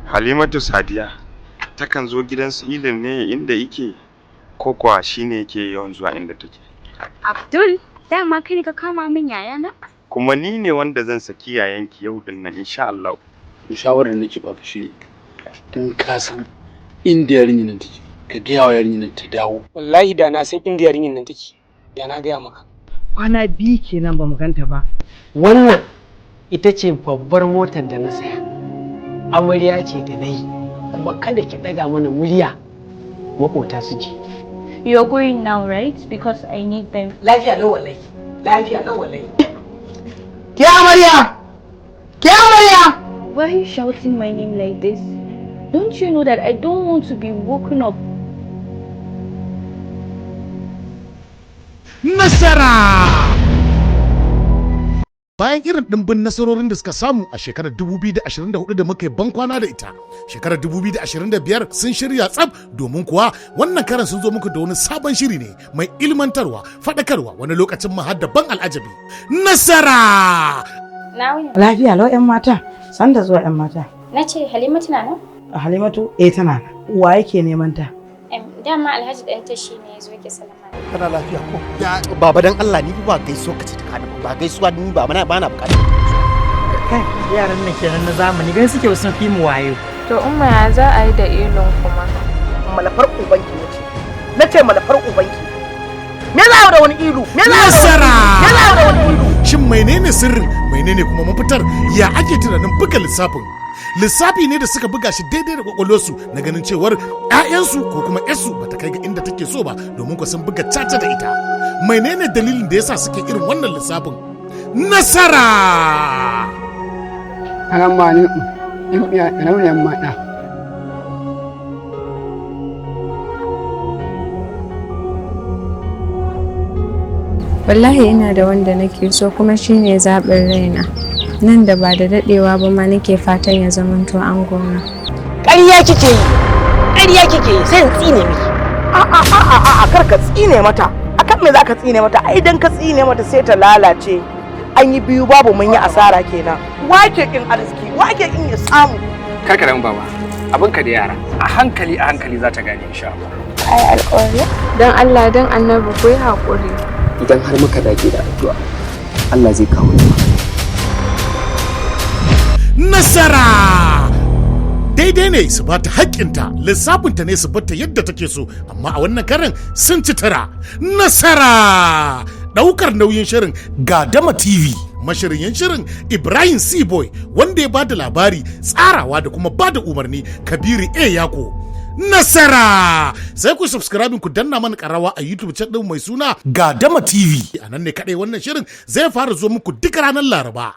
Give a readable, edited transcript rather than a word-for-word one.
Halimatu Sadiya takan zo gidan su Ilin ne inda yake ko kuwa shine yake yawan zuwa inda take? Abdul, dama kai ne ka kama min yayana? Kuma ni ne wanda zan saki yayanki yau din nan insha Allah. Shawarar da nake baka shi in ka san inda yarinyar nan take, ka gaya wa yarinyar nan ta dawo. Wallahi da na san inda yarinyar nan take, da na gaya maka. Kwana biyu kenan ba mu ganta ba. Wannan ita ce babbar motar da na saya. Amarya ce da na yi, kuma kada ki ɗaga mana murya maƙota su ji. You're going now, right? Because I need them. Lafiya lau wallahi. Lafiya lau wallahi. Ke amarya! Ke amarya! Why are you shouting my name like this? Don't you know that I don't want to be woken up? Nasara! Bayan irin ɗimbin nasarorin da suka samu a shekarar 2024 da muka yi bankwana da ita, shekarar 2025 sun shirya tsab, domin kuwa wannan karan sun zo muku da wani sabon shiri ne mai ilmantarwa, faɗakarwa, wani lokacin ma har da ban al'ajabi. Nasara! Na wuni. Lafiya lau 'yan mata, sanda zuwa 'yan mata. Na ce Halimatu na nan? Halimatu, eh, tana nan. Wa yake neman ta? Dama Alhaji ɗanta shi ne ya zo ke salama. Kana lafiya ko? Baba, dan Allah, ni ba gaisuwa kace ta kada ba gaisuwa, ni ba mana bana bukata. Kai, yaran nan kenan na zamani, gan suke sun fi mu wayo. To umma, ya za a yi da ilin kuma? Malafar ubanki nace. Nace malafar ubanki. Me za da wani ilu? Me za Nasara! Me za da wani ilu? Shin menene sirrin? Menene kuma mafitar? Ya ake tunanin buga lissafin? Lissafi ne da suka buga shi daidai da kwakwalwarsu na ganin cewar 'ya'yansu ko kuma 'yarsu bata kai ga inda take so ba, domin ku sun buga caca da ita. Menene dalilin da yasa suke irin wannan lissafin? Nasara! Assalamu alaikum. Mata. Wallahi ina da wanda nake so, kuma shine zaɓin raina. Nan da ba da daɗewa ba ma nake fatan ya zamanto angona. Ƙarya kike yi. Ƙarya kike yi, sai in tsine miki. A a a a a, kar ka tsine mata. Akan me zaka tsine mata? Ai dan ka tsine mata sai ta lalace. An yi biyu babu, mun yi asara kenan. Wake kin arziki, wake kin ya samu. Kar ka damu baba. Abinka da yara. A hankali a hankali za ta gane insha Allah. Ai alƙawari? Don Allah don Annabi ku yi haƙuri. Idan har muka dage da addu'a, Allah zai kawo ni. Nasara! Daidai ne su ba ta haƙƙinta, lissafinta ne su bata yadda take so, amma a wannan karan sun ci tara. Nasara! Ɗaukar nauyin shirin Gadama TV. Mashiryin shirin Ibrahim Seaboy, wanda ya bada labari, tsarawa da kuma bada umarni Kabiru A. Yako. Nasara! Sai ku subscribe ku danna mana karawa a YouTube channel mai suna Gadama TV. A nan ne kaɗai wannan shirin zai fara zo muku duk ranar Laraba.